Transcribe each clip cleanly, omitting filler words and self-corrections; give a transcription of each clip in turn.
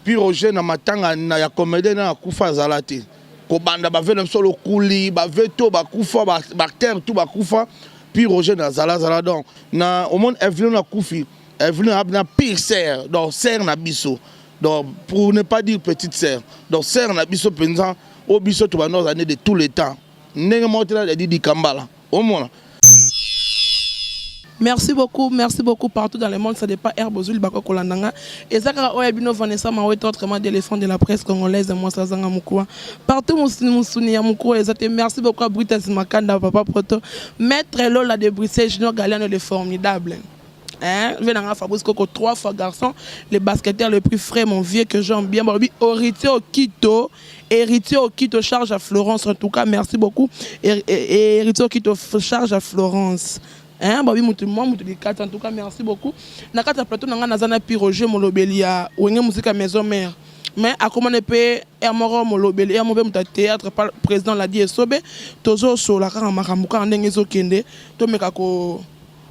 Pi Roger na matanga na ya comédien na akufa azala te. Kobanda ba na biso lokuli, ba to bakufa, ba acteur tout bakufa. Pi Roger na zala zala donc na omoni Evelyn akufi, Evelyn na pire sœur, donc sœur na biso. Donc pour ne pas dire petite sœur. Donc sœur na biso penza o biso to bando années de tous les temps. Ndenge moko te na Dadi Dikambala. Omona. Merci beaucoup, merci beaucoup partout dans le monde. Ça dépend Herbozul Bako Kolandanga. Et ça, oya bino Vanessa Mawete, autrement d'éléphant de la presse congolaise, moi ça zanga mukua. Partout musuni ya mukua, et merci beaucoup à Brutus Makanda, Papa Proto, Maître Lola de Bruxelles, Junior Galiano le formidable. Hein, je vais dans Fabrice Coco, trois fois garçon, le basketteur le plus frais, mon vieux que j'aime bien. Bon, héritier Okito, héritier Okito charge à Florence, en tout cas, merci beaucoup. Héritier Okito charge à Florence. Hein, babi mutu moi mutu likata, en tout cas merci beaucoup. Na kati ya plateau na nga naza na Pi Roger, molobeli ya Wenge Musica Maison Mère, mais akomana mpe air moko molobeli air moko mpe moto ya théâtre, président Ladi Esobe. Tozosola kaka makambo kaka ndenge ezokende, tomeka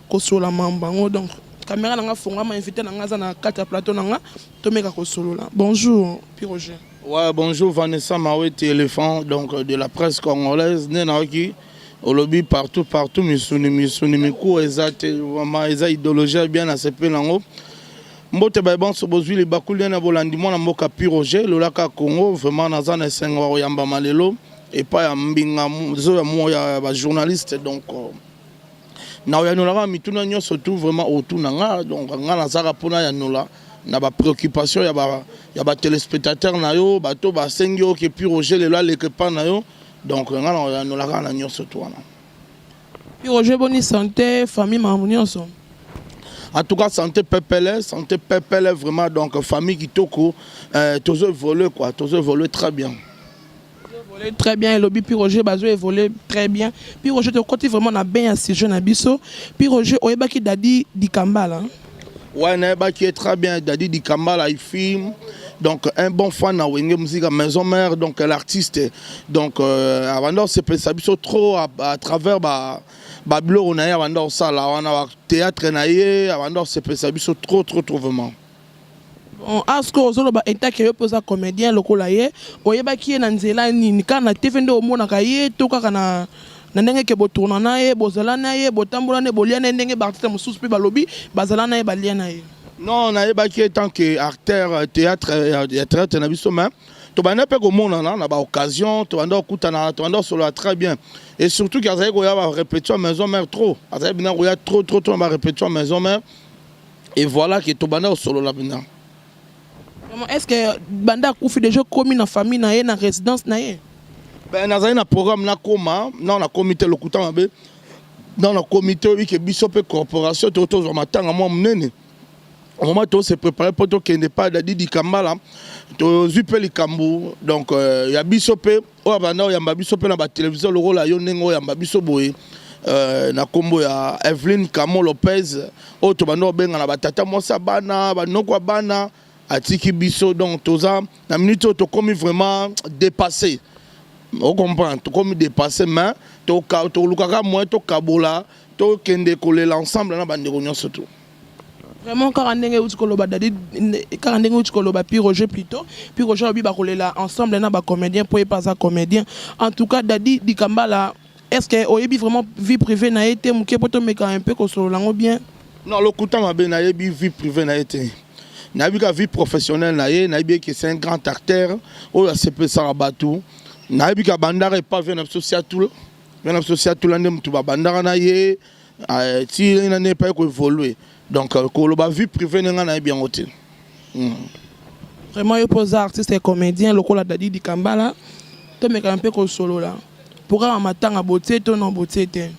kosola mambo yango. Donc caméra na nga fongama, invité na nga aza na kati ya plateau na nga, tomeka kosolola. Bonjour Pi Roger. Ouais, bonjour Vanessa Mawete, éléphant donc de la presse congolaise. Nde nayoki olobi partout partout misuni misuni mikuwa eza te, vraiment eza idéologie bien, nasepeli yango. Mbote baye banso bozwi libakuli na bolandi mwana mboka Pi Roger lolaka Congo. Vraiment naza na esengo ya koyambama lelo epai ya mbinga zo ya mo ya bajournaliste. Donc na oyanolaka mituna nyonso tout vraiment otuna nga. Donc nga nazaka mpona yanola na bapréoccupation ya batéléspectateur na yo, bato basengi oke Pi Roger lelo aleka epai na yo. Donc nga na oyanolaka na nyonso to wana. Pi Roger, boni santé, famille, makambo nyonso? En tout cas santé pepele, santé pepele vraiment. Donc famille kitoko, tozo évoluer quoi, tozo évoluer très bien. Évoluer très bien, elobi Pi Roger, bazo évoluer très bien. Pi Roger, tokoti vraiment na bien ya sujet na biso. Pi Roger, oyebaki Dadi Dikambala? Ouais, nayebaki ye très bien, Dadi Dikambala film. Donc un bon fan na Wenge Musica Maison Mère, donc l'artiste. Donc abanda osepelisa biso trop à travers ba babiloko na ye abanda kosala wana, théâtre na ye, abanda kosepelisa biso trop trop trop vraiment. Bon, aske ozoloba etake yo mpe oza comédien lokola ye, oyebaki ye na nzela nini? Kaka na TV nde omonaka ye to kaka na ndenge ke botourna na ye, bozala na ye, botambola na ye, bolia na ye, ndenge baartiste mosusu mpe balobi bazala na ye, balia na ye? Non, nayebaki ye tant que acteur théâtre ya théâtre na biso, mais tobanda mpe komonana na baoccasion, tobanda kokutana, tobanda kosolola très bien. Et surtout ke azalaki koya barépétition Maison Mère trop, azalaki mpena koya trop trop trop na barépétition Maison Mère. Et voilà ke tobanda kosolola mpena. Vraiment, est ce que banda akufi déjà komi na famille na ye, na résidence na ye? Ben, nazali na programme nakóma na nakomi te, lokuta mabe na nakomi te. Oyebi ke biso mpe corporation to tozwa matanga mwa monene, moment tose préparé mpo tokende pa Dadi Dikambala, tozwi mpe likambo. Donc ya biso mpe oyo abanda oyamba biso mpe na batelevizio lokola yo ndenge oyamba biso boye, na nkombo ya Eveline Camo Lopez, oyo tobanda kobenga na batata mwasi ya bana, banoko ya bana, atiki biso. Donc toza na minute oyo tokomi vraiment dépassé, ocomprendre, tokomi dépassé, mais tolukaka moyen tokabola, tokende kolela ensemble na bandeko nyonso to. Vraiment, kaka ndenge euti koloba Dadi, kaka ndenge euti koloba Pi Roger plutôt, Pi Roger alobi bakolela ensemble na bacomédien mpo ye mpe aza comédien. En tout cas Dadi Dikambala, est ce que oyebi vraiment vie privée na ye te moke mpo tomeka un peu kosolola yango bien? Non, lokuta mabe, nayebi vie privée na ye te. Nayebi ka vie professionnelle na ye, nayebi eke c'est un grand acteur oyo asepesaka bato. Nayebi ka bandaka epa vie na biso Siatula, vie na biso Siatula nde motu babandaka na ye ti na nde epai koévolue. Donc koloba vie privée nde ngai nayebi yango te. Vraiment, yo mpo oza artiste et comédien lokola Dadi Dikambala, tomeka mpe kosolola programme ya matanga, botie to non botie te?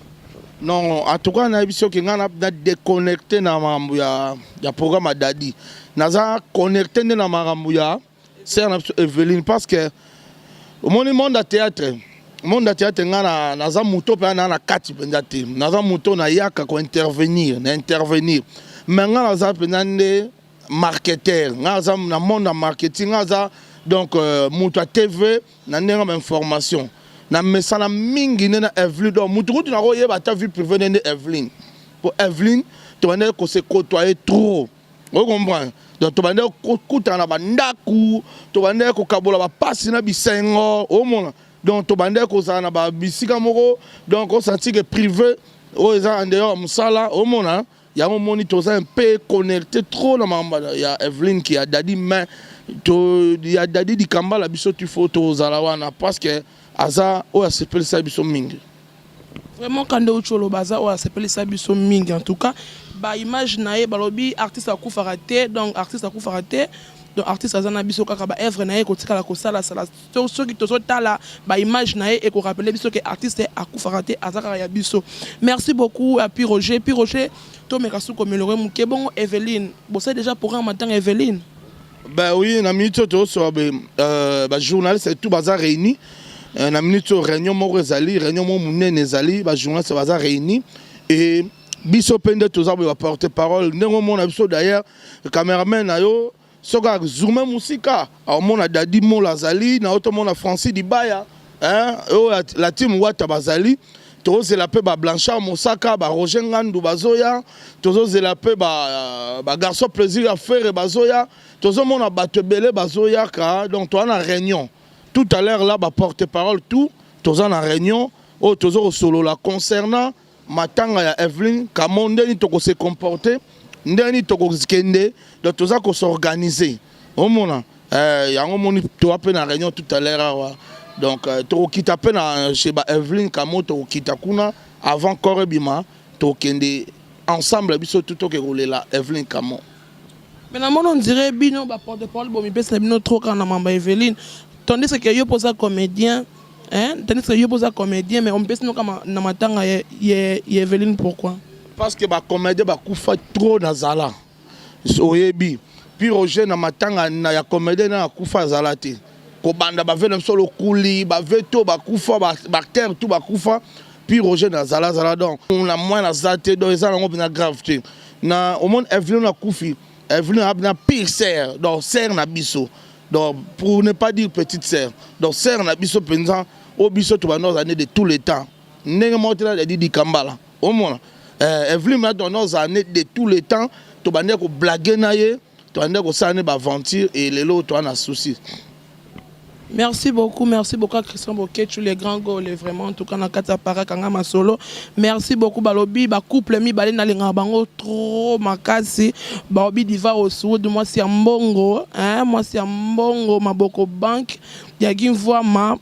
Non, en tout cas nayebi soki ngai na déconnecté na makambo ya programme ya Dadi. Naza connecté nde na makambo ya sœur na biso Eveline, parce que omoni monde ya théâtre, monde ya théâtre, ngai naza moto mpe naa na kati mpenza te. Naza moto nayaka kointervenir na intervenir, mais ngai naza mpenza nde marketeur. Ngai naza na monde ya marketing, ngai naza donc moto ya TV na ndenge ya information. Na mesana mingi nde na Eveline. Donc motu kutu nakoyeba ata vie privée nde nde Eveline, po Eveline tobandaki kose côtoyer trop, ocomprendre. Donc tobandaki kokutana na bandako, tobandaki kokabola bapasi na bisengo, omona. Donc tobandaki kozala na babisika moko, donc osanti ke privé oyo eza en dehors ya mosala, omona. Yango omoni toza un peu connecté trop na makambo ya Eveline ki ya Dadi. Mais to ya Dadi Dikambala, biso tu faut tozala wana parce que aza oyo asepelisa biso mingi. Vraiment, kande uti oloba, aza oyo asepelisa biso mingi. En tout cas, baimage na ye, balobi artiste akufaka te. Donc artiste akufaka te, donc artiste aza na biso kaka. Baœuvre na ye ekotikala kosalasala. Soki tozotala baimage na ye, ekorappeler biso ke artiste akufaka te, aza kaka ya biso. Merci beaucoup à Pi Roger. Pi Roger, tomeka su koaméliorer moke bongo. Eveline, bosali déjà programme matanga Eveline? Ben oui, na minute oyo tozosoba, bajournaliste tout baza réunis. Na minute oyo, réunion moko ezali, réunion moko monene ezali, bajournaliste baza réunis et biso mpe nde toza boye, baporte parole. Ndenge omona biso, d'ailleurs cameraman na yo, soki azoome mosika, aomona Dadi Mola azali na yo, tomona Francis Dibaya, oyo la team Wata bazali. Tozozela mpe baBlanchard Mosaka, baRoger Ngandu bazoya. Tozozela mpe bagarçon plaisir ya Ferre bazoya. Tozomona bato ebele bazoyaka. Donc toza na réunion tout à l'heure là, baporte parole tout toza na réunion oyo toza kosolola concernant matanga ya Eveline Kamo, ndeni tokose comporter, ndeni tokokende. Donc toza kos'organiser, omona. Yango moni toza mpe na réunion tout à l'heure awa. Donc tokokita mpe na chez ba Eveline Kamo, tokokita kuna avant corps ebima, tokokende ensemble biso tu, toke kolela Eveline Kamo. Mais namoni on dirait bino baporte parole bomipesa na bino trop kaka na mamba Eveline, tandis que yo mpoza comédien, hein? Tandis que yo mpoza comédien, mais omipesi no kaka na matanga ya Eveline, pourquoi? Parce que bacomédien bakufa trop na zala, oyebi. Puis Roger, na matanga na ya comédien na akufa azala te. Kobanda bave na biso lokuli, bave to bakufa, baacteur tout bakufa. Puis Roger na zala zala, donc na moyen naza te. Donc eza nango mpenza grave te. Na omoni Eveline akufi, Eveline aza pire sœur, donc sœur na biso, donc pour ne pas dire petite sœur, donc sœur na biso mpenza, oyo biso tobanda ozala ne de tous les temps. Ndenge moko te na Dadi Dikambala, omona. Eveline mena tobanda ozala ne de tous les temps, tobandaki koblaguer na ye, tobandaki kosala ne baaventure, e lelo toza na souci. Merci beaucoup, merci beaucoup à Christian Bokechu, les grands goals, vraiment, en tout cas, na kati paraka nga masolo. Merci beaucoup, balobi, ba couple mi balé na linga bango trop makasi, balobi Diva Osud, moi c'est mbongo, hein, moi c'est mbongo maboko bank, ya Gimvoama,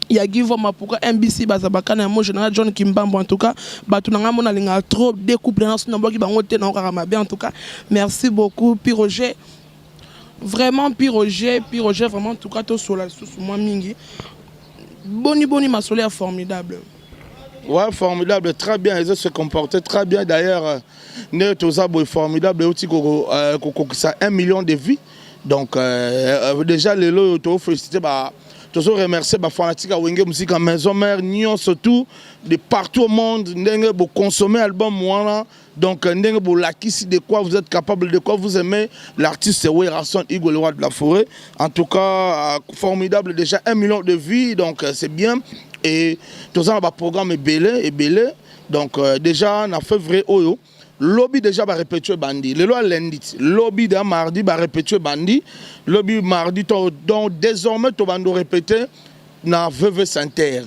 ya Givoma, pourquoi MBC bazabaka na mo général John Kimbambo. En tout cas, bato na nga mona linga trop deux couples na sino boki bango te na kaka mabe. En tout cas, merci beaucoup Pi Roger. Vraiment, Pi Roger, Pi Roger, vraiment, en tout cas, tosola lisusu mwa mingi. Boni boni masolo ya Formidable? Ouais, Formidable, très bien. Ils se comportaient très bien. D'ailleurs, nde toza boye, Formidable euti kokokisa 1 million de vues. Donc déjà lelo tofélicité ba, tozo remercier bafanatique ya Wenge Musica Maison Mère nyonso tout de partout au monde, ndenge boconsommer album wana. Donc ndenge bolakisi de quoi vous êtes capable, de quoi vous aimez l'artiste Werrason Igwe, le roi de la forêt. En tout cas, Formidable déjà 1 million de vues, donc c'est bien. Et toza na baprogramme ebele ebele. Donc déjà na février oyo, lobi déjà barépétition ebandi. Lelo ya lundi, lobi da mardi barépétition ebandi, lobi mardi to. Donc désormais tobandi répéter na VV Center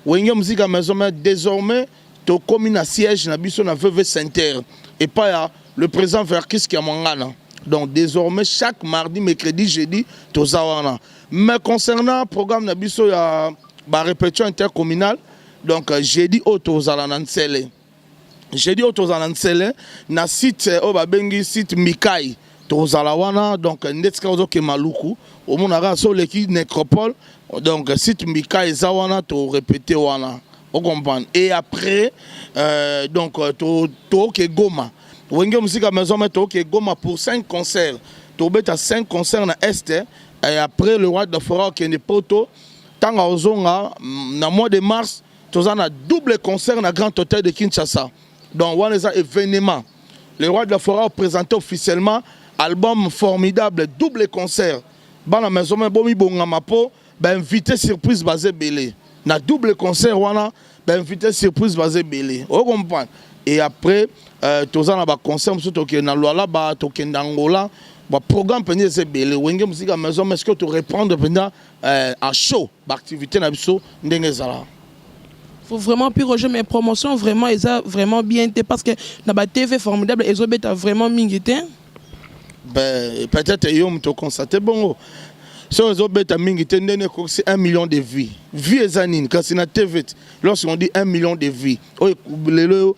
Wenge Musica Maison Mère. Désormais tokomi na siège na biso na VV Center epai ya le président Verkis Kiamwangana. Donc désormais chaque mardi, mercredi, jeudi toza wana. Mais concernant programme na biso ya barépétition intercommunale, donc jeudi oyo tozala na Nsele, jeudi oyo tozala na Nsele na site oyo babengi site Mikai, tozala wana. Donc ndeti kaka ozokema Maluku, omonaka so oleki nécropole, donc site Mikai eza wana, torépété wana, ocomprendre. Et après donc toke Goma, Wenge Musica Maison Mère toke Goma pour 5 concerts, tobeta 5 concerts na Est. Et après, le roi de la forêt okende Poto. Ntango ozonga na mois de mars, toza na double concert na Grand Hôtel de Kinshasa. Donc wana eza événement, le roi de la forêt a présenté officiellement album Formidable, double concert. Bana Maison Mère, bomibongama mpo bainvité surprise baza ebele na double concert wana, bainvité surprise baza ebele, ocomprendre. Et après toza na baconcert mosusu, tokende na Lualaba, tokende Angola. Baprogramme mpenza eza ebele. Wenge Musica Maison, mais ce que toreprendre mpenza en show baactivité na biso ndenge ezalaka. Faut vraiment Pi Roger, mais promotion vraiment eza vraiment bien te, parce que na ba TV Formidable ezobeta vraiment mingi te. Ben, peut-être yo moto oconstate bongo. Soki ezobeta mingi te, ndenge ekokisi 1 million de vues? Vues eza nini kasi na TV te? Lorsqu'on dit 1 million de vues, oyo lelo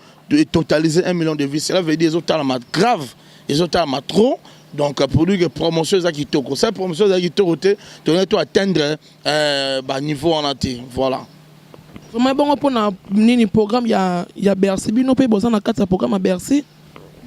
totaliser 1 million de vues, cela veut dire ezotalama grave, ezotalama trop. Donc pour dire que promotion eza kitoko, sa promotion eza kitoko te, tolingi to atteindre baniveau wana te, voilà. Vraiment, bongo mpona nini programme ya Bercy? Bino mpe boza na kati ya programme ya Bercy?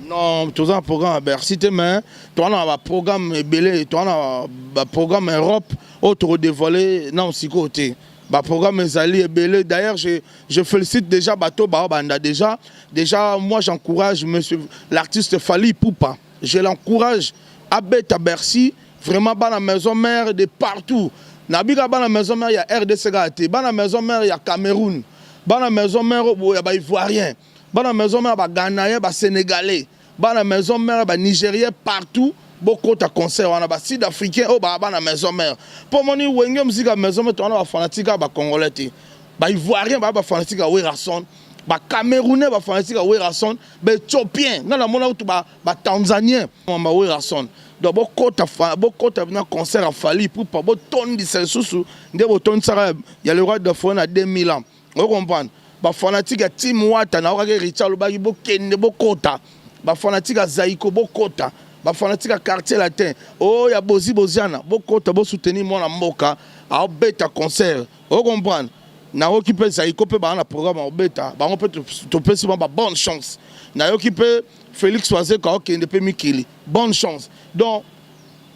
Non, toza na programme ya Bercy te, mais toza na baprogramme ebele. Toza na baprogramme Europe oyo tokodévoile nano sikoyo te. Baprogramme ezali ebele. D'ailleurs, je félicite déjà bato baobanda déjà. Déjà, moi, j'encourage monsieur l'artiste Fally Ipupa, je l'encourage abeta Bercy. Vraiment, bana Maison Mère de partout, nabika bana Maison Mère ya RDC kaka te, bana Maison Mère ya Cameroun, bana Maison Mère ya Baivoirien, bana Maison Mère Baghanais, Basénégalais, bana Maison Mère Banigérien, partout bokota concert wana, Basud africain oyo baa bana Maison Mère. Mpo moni Wenge Musica Maison Mère, towana bafanatique ya Bacongolais te. Baivoirien baa bafanatique ya Werrason, Bacamerounais bafanatique ya Werrason, Baéthiopien, nga namona kutu Batanzanien ba Werrason. Donc bokota, bokota na concert ya Fally Ipupa, botondisa lisusu nde botondisaka ya le roi de forêt na 2000 ans. Ocomprendre, bafanatique ya team Wata, naokaki Richard alobaki bokende, bokota. Bafanatique ya Zaiko, bokota. Bafanatique ya Quartier Latin, oyo ya Bozi Boziana, bokota, bosoutenir mwana mboka aobeta concert. Ocomprendre, nayoki mpe Zaiko mpe baa na programme aobeta bango mpe, topesi bango ba bonne chance. Nayoki mpe Félix Wazekwa aokende mpe mikili, bonne chance. Donc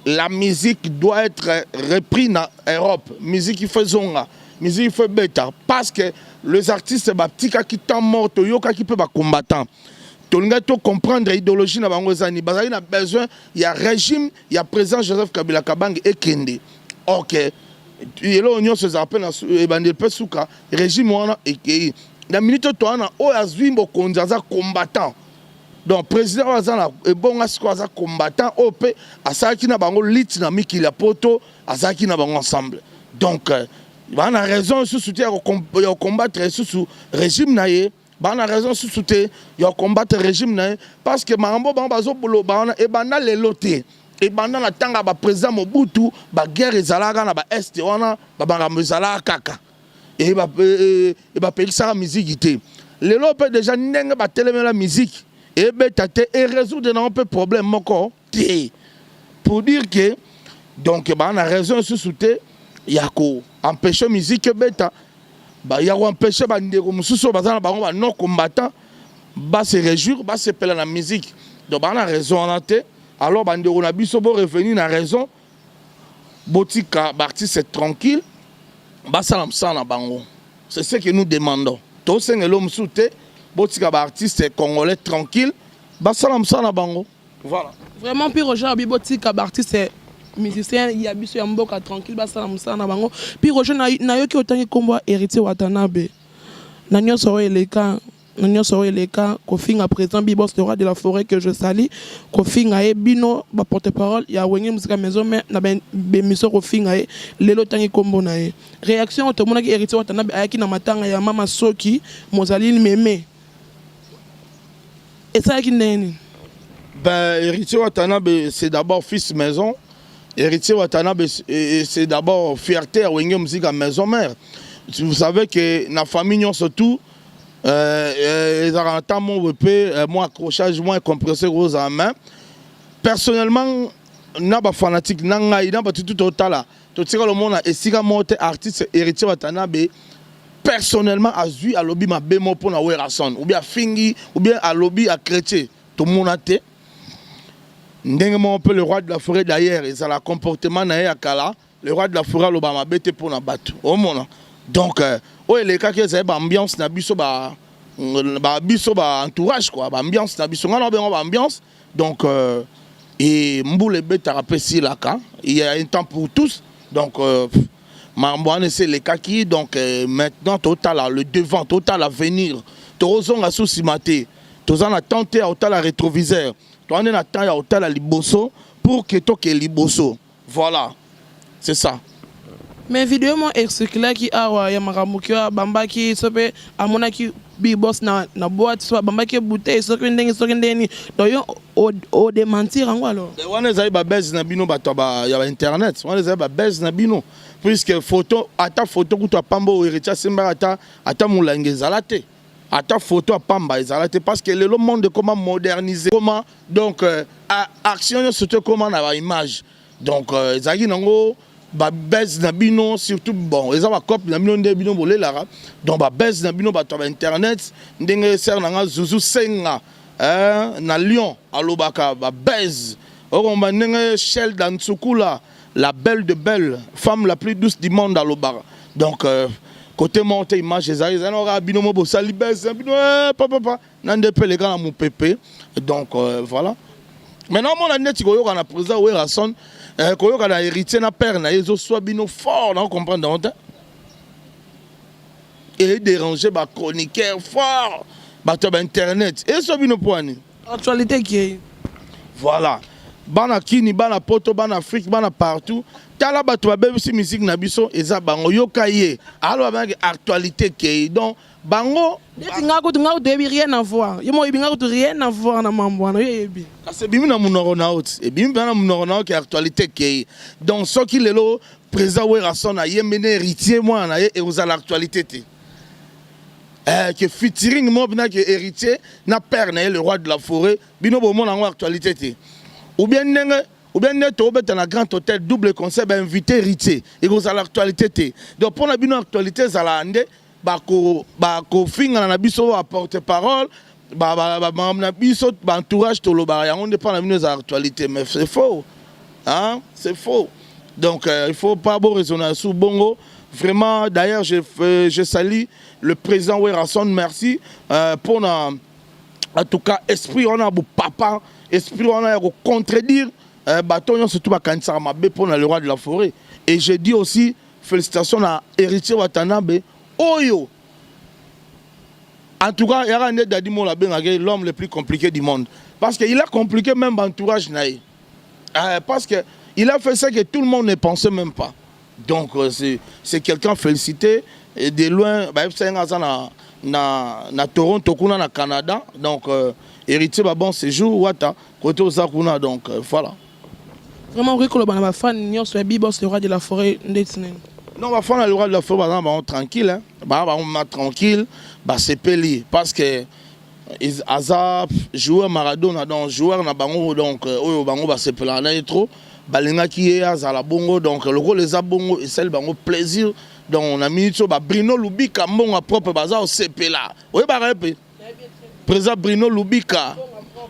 la musique doit être reprise na Europe. Musique il faut zonga, musique il faut beta, parce que les artistes batikaki temps mort. Toyokaki mpe bacombattant, tolingaki tocomprendre idéologie na bango eza nini. Bazalaki na besoin ya régime ya président Joseph Kabila Kabange ekende. Ok, eloko nyonso ezala mpe na ebandeli mpe suka. Régime wana ekei na minute oyo towana, oyo azwi mokonzi aza combattant. Donc président oyo aza na ebonga sikoyo aza combattant oyo mpe asalaki na bango lutte na mikili ya poto, azalaki na bango ensemble. Donc baa na raison lisusu te ya kocombattre lisusu régime na ye. Baa na raison lisusu te ya kocombattre régime na ye, parce que makambo bango bazoloba wana ebanda lelo te, ebanda na ntango ya baprésident Mobutu. Baguerre ezalaka na baest wana, bamakambo ezalaka kaka, ebapekisaka miziki te. Lelo mpe déjà ndenge batelemela miziki ebeta te, erésoudre nango mpe problème moko te. Pour dire que donc baa na raison lisusu te ya koempêche musique ebeta, ya koempêche bandeko mosusu oyo baza na bango ba non combattant base réjouir, basepela na musique. Donc baa na raison wana te. Alors bandeko na biso, borevenir na raison, botika baartiste tranquille, basala mosala na bango. C'est ce que nous demandons. Tosengeli mosusu te, botika baartiste congolais tranquille, basala mosala na bango, voilà. Vraiment, Pi Roger abi botika baartiste musicien ya biso ya mboka tranquille, basala mosala na bango. Pi Roger, nayoki otangi nkombo ya Héritier Watanabe na nyonso oyo eleka, na nyonso oyo eleka, kofinga président Bibos, le roi de la forêt que je sali, kofinga ye, bino baporte parole ya Wenge Musica Maison Mère na bémission, kofinga ye. Lelo otangi nkombo na ye, réaction oyo tomonaki, Héritier Watanabe ayaki na matanga ya mama Soki Mozali Meme, esalaki ndenge nini? Ben, Héritier Watanabe, c'est d'abord fils maison. Héritier Watanabe, c'est d'abord fierté à Wenge Musique à Maison Mère. Vous savez que la famille, surtout, ezalaka na ntango moko mpe mwa accrochage, mwa compressé kozala. Main personnellement na bafanatique na ngai na bato tu totala, totikala omona esika moko te artiste Héritier Watanabe personnellement azwi, alobi mabe moko mpona Werrason, ou bien afingi, ou bien alobi achrétien, tomona te. Ndenge moko mpe le roi de la forêt, d'ailleurs ezala comportement na ye ya kala. Le roi de la forêt aloba mabe te mpona bato omona. Donc oyo elekaki ezali baambiance na biso, ba biso ba entourage quoi, baambiance na biso, ngai na obengo baambiance. Donc et mbula ebetaka mpe esilaka, il y a un temps pour tous. Donc makambo wana esi elekaki. Donc maintenant totala le devant, totala l'avenir, tokozonga so nsima te. Toza na temps te ya kotala rétroviseur, toza nde na temps ya kotala liboso. Pour que toke liboso. Voilà, c'est ça. Mais video moko ecirculaki awa ya makambo ki abambaki so mpe amonaki big boss na boîte, so abambaki bouteille, soki ndenge, soki ndenge nini. Donc yo odémentir yango alors? Wana ezali babase na bino, bato ya bainternet. Wana ezali babase na bino, puisque photo, ata photo kutu apamba oyo Héritier asimbaka, ata molangi ezala te, ata photo apamba ezala te, parce que lelo monde ekoma modernisé, koma donc action nyonso to ekoma na baimage. Donc ezalaki nango babase na bino, surtout bon, eza bacope na bino nde bino bolelaka. Donc babase na bino, bato ya bainternet, ndenge sere na nga Zuzu Senga na Lyon alobaka babase okomba, ndenge Shel Dansukula, la belle de belle femme, la plus douce du monde, alobaka. Donc côté moko te image ezali kaka bino mo bosali base na bino papapa na nde mpe eleka na mopepe. Donc voilà, maintenant omona neti koyoka na président Werrason, koyoka na Héritier na père na ye, ezoswa bino fort. Na comprendre yango te, edéranger bachroniqueur fort, bato ya bainternet, ezoswa bino mpo ani? Actualité ekei. Voilà, bana Kini, bana Poto, bana Afrique, bana partout, tala bato babebisi musique na biso, eza bango. Yoka ye aloba banaki actualité ekei, donc bango. Neti nga kutu, nga kutu oyebi, rien à voir. Yo mo oyebi, nga kutu rien à voir na mambo wana, yo oyebi. Kasi ebimi na monoko na yo ti, ebimi mpenza na monoko na yo ke actualité ekei. Donc soki lelo président Werrason ayembi na Héritier mwana na ye, ekozala actualité te? Ke featuring moko mpena ke Héritier na père na ye, le roi de la forêt, bino bomona yango actualité te? Ou bien ndenge, ou bien nde tobeta na Grand Hôtel, double concert, bainvité Héritier, ekozala actualité te? Donc mpo na bino actualité ezalaka nde bakofingana na biso, baporte parole, bamakambo na biso, baentourage tolobaka, yango nde mpo na bino ezala actualité. Mais c'est faux, hein? C'est faux. Donc il faut pas bo raisonner sous bongo vraiment. D'ailleurs, je salue le président Werrason, merci pour na, en tout cas, esprit wana bo papa, esprit wana ya kocontredire bato nyonso tu bakanisaka mabe mpona le roi de la forêt. Et je dis aussi félicitations na Héritier Watanabe oyo, en tout cas, yaka nde Dadi Mola abengaki l'homme le plus compliqué du monde, parce que il a compliqué même entourage na ye, parce que il a fait ça que tout le monde ne pensait même pas. Donc c'est quelqu'un félicité. Et de loin bayebisa ye nga aza na Toronto kuna na Canada. Donc Héritier, ba bon séjour wata côté oza kuna. Donc voilà. Vraiment, okoki koloba na bafan nyonso ya Bibos, le roi de la forêt, ndeti nini? Non, bafan na le roi de la forêt baza na bango tranquille, hein. Baza bango ma tranquille, basepeli, parce que aza joueur Maradona, donc joueur na bango, donc oyo bango basepelaka na ye trop, balingaki ye azala bongo. Donc lokola eza bongo, esali bango plaisir. Donc na minute oyo, babrino Lubika, mbongo propre, baza kosepela. Oyebaka ye mpe président Brino Lubika,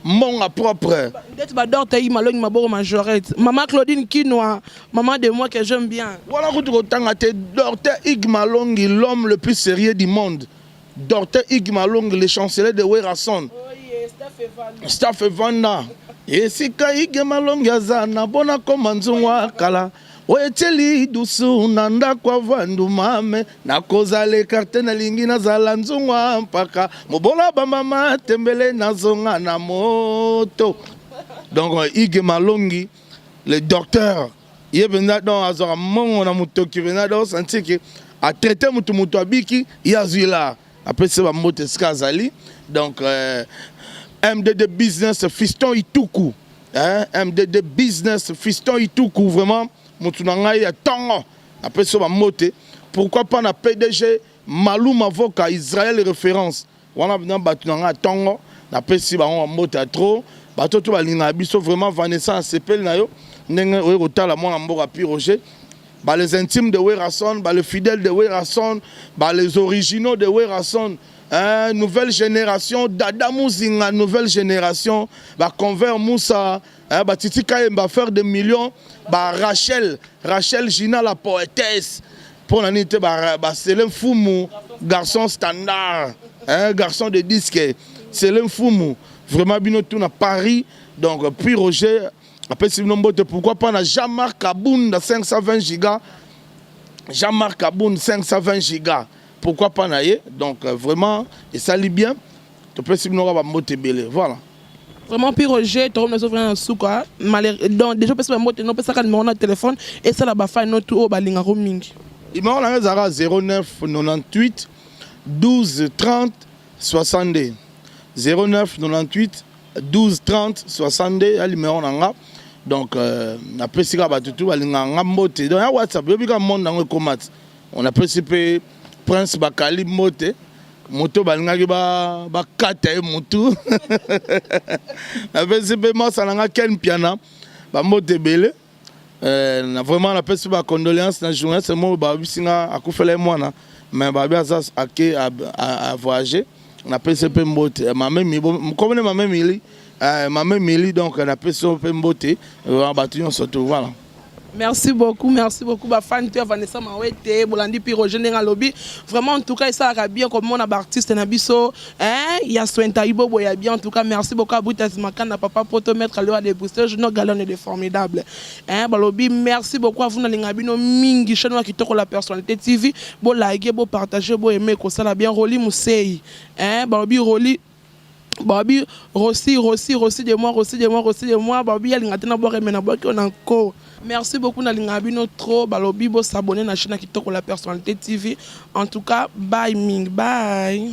mbongo propre. Ndeti bador yi Malongi, maboko majorette, mama Claudine Kinwa, maman de moi que j'aime bien. Wana kutu kotanga te. Docteur Ig Malongi, l'homme le plus sérieux du monde, docteur Ig Malongi, le chancelier de Werrason. Oh yeah, staff evanda esika Ige Malongi aza na bona koma nzungu akala oyo etieli dusu na ndako avandu mame nakozala écarté, nalingi nazala nzungu mpaka mobola bamama tembele nazonga na moto. Donc Ige Malongi, le docteur, ye mpenza, donc azwaka mbongo na motoki mpenza, donc sentir ke atraite motu, moto abiki, ye azwi la, apesi bambote esika azali. Donc MDD Business, Fiston Ituku, hein? MDD Business, Fiston Ituku, vraiment motu na ngai ya ntongo, apesi bambote. Pourquoi pas na PDG Maluma Voka Israël, référence wana na bato na ngai ya ntongo, napesi bango bambote ya trop. Bato to balingaka biso vraiment. Vanessa, asepeli na yo ndenge oye kotala mwana mboka Pi Roger. Ba les intimes de Werrason, ba les fidèles de Werrason, ba les originaux de Werrason, hein, nouvelle génération, Dada Muzinga, nouvelle génération, ba Convert Moussa, hein, ba Titi Kayemba, faire des millions, ba Rachel, Rachel Gina la poétesse, pour la nité, ba Selem Fumu, garçon standard, hein, garçon de disque, Selem Fumu, vraiment bino tout na Paris, donc puis Roger, apesi bino mbote. Pourquoi pas na Jean-Marc Abunda, 520 giga, Jean-Marc Abunda, 520 giga, pourquoi pas na ye? Donc vraiment esali bien, topesi bino kaka bambote ebele, voilà. Vraiment, Pi Roger, tokomi nazo vraiment na suka. Donc déjà opesa bambote, nopesaka numéro na téléphone, esala bafans no tu oyo balingako mingi. Numéro na nga ezalaka 09 98 12 30 62, 09 98 12 30 62 ya numéro na nga. Donc napesi kaka bato tu balingaka nga mbote. Donc ya WhatsApp, yobi kaka monde yango ekóma ti on apesi mpe Prince Bakali mbote, moto balingaki bakata ye motu. Napesi mpe masa na nga Ken Piana bambote ebele. Na vraiment napesi bacondoléance na journaliste moko babisi nga akufela ye mwana, mais babi aza ake avoyage. Napesi mpe mbote mame komone mame Mili, mame Mili. Donc napesi mpe mbote bato nyonso to, voilà. Merci beaucoup, merci beaucoup, bafans to ya Vanessa Mawete. Bolandi Pi Roger ndenge alobi. Vraiment, en tout cas, esalaka bien komona baartiste na biso, hein, ya Swenta Ibobo ya bien. En tout cas, merci beaucoup à Boutas Makanda, papa poto, maître Léo de Booster, Junior Galon de formidable, hein. Balobi merci beaucoup à vous, nalinga bino mingi. Chaîne wa kitoko, La Personnalité TV, bo liker, bo partager, bo aimer, kosala bien. Roli Musei, hein, balobi Roli, babi Rossi, Rossi, Rossi de moi, Rossi de moi, Rossi de moi. Babi alinga te na bwaka me na bwaki oyo na nko. Merci beaucoup, nalingaka bino trop. Balobi bosabonner na chaîne ya kitoko, La Personnalité TV. En tout cas, bye mingi, bye.